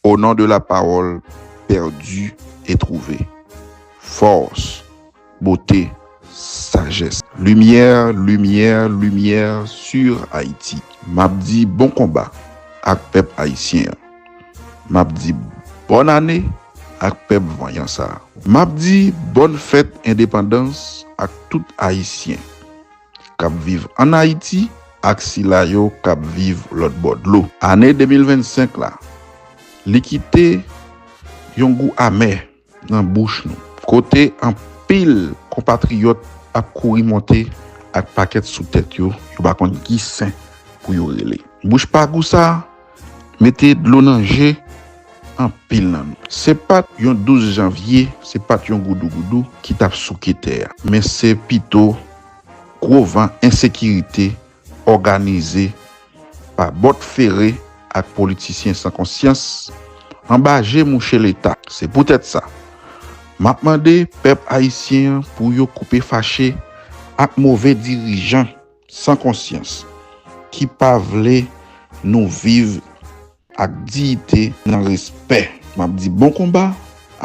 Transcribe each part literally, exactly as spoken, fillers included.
Au nom de la parole perdue et trouvée. Force, beauté, sagesse. Lumière, lumière, lumière sur Haïti. M ap di bon konba ak pèp ayisyen an. M ap di bòn ane ak pèp vanyan sa a. M ap di bòn fèt endepandans ak tout Ayisyen k ap viv ann Ayiti ak sila yo k ap viv lòt bò dlo. Ane de mil vennsenk la, li kite yon gou amè nan bouch nou, kote anpil konpatriyòt ap kouri monte ak pakèt sou tèt yo, yo pa konn ki sen pou yo rele. Bouch pa gou sa a mete dlo nan je anpil nan nou. Se pa t yon douz janvye, se pa t yon goudougoudou ki t ap souke tè a, men se pito gwo van ensekirite òganize pa bòt fere ak politisyen san konsyans anba je mouche Leta. Se poutèt sa, m ap mande pèp ayisyen an pou yo koupe fache ak move dirijan san konsyans ki pa vle nou viv ak diyite nan respè. M ap di bon konba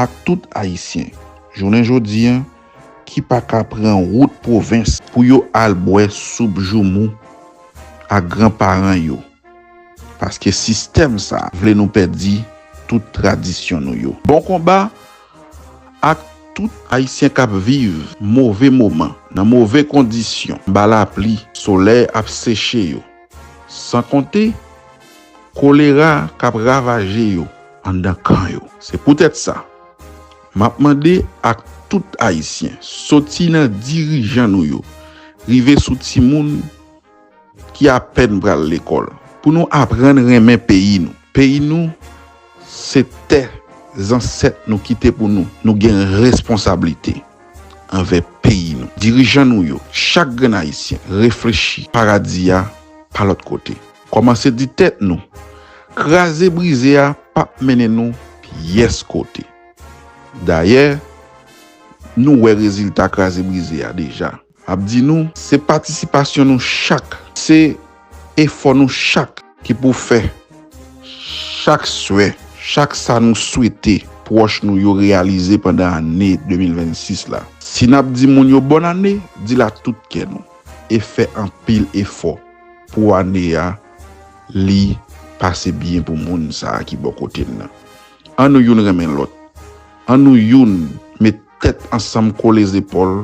ak tout Ayisyen jounen jodi a ki pa ka pran wout pwovens pou yo al bwè soup joumou ak granparan yo. Paske sistèm sa a vle nou pèdi tout tradisyon nou yo. Bon konba ak tout Ayisyen k ap viv move moman, nan move kondisyon, anba lapli, solèy ap seche yo, san konte kolera k ap ravaje yo anndan kan yo. Se poutèt sa, m ap mande ak tout Ayisyen, soti nan dirijan nou yo, rive sou timoun ki apèn pral lekòl, pou nou aprann renmen peyi nou. Peyi nou, se tè zansèt nou kite pou nou. Nou gen responsablite anvè peyi nou. Dirijan nou yo, chak grenn Ayisyen, reflechi, paradi a pa lòt kote. Kòmanse di tèt nou, kraze brize a p ap mennen nou pyès kote. Dayè, nou wè rezilta kraze brize a deja. M ap di nou, se patisipasyon nou chak, se efò nou chak ki pou fè chak swè, chak sa nou swete pwòch nou yo reyalize pandan ane de mil vennsis la. Si n ap di moun yo bòn ane, di l ak tout kè nou e fè anpil efò pou ane a li pase byen pou moun sa a ki bò kote n nan. An nou youn renmen lòt. An nou youn met tèt ansanm, kole zepòl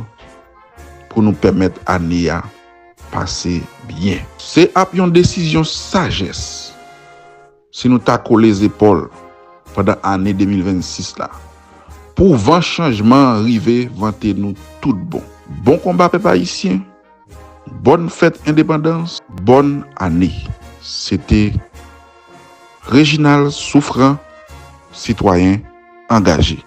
pou nou pèmèt ane a pase byen. Se ap yon desizyon sajès si nou ta kole zepòl pandan ane de mil vennsis la, pou van chanjman an rive vante nou tout bon. Bon konba, pèp ayisyen! Bòn fèt endepandans, bòn ane. Se te Reginald Souffrant, sitwayen angaje.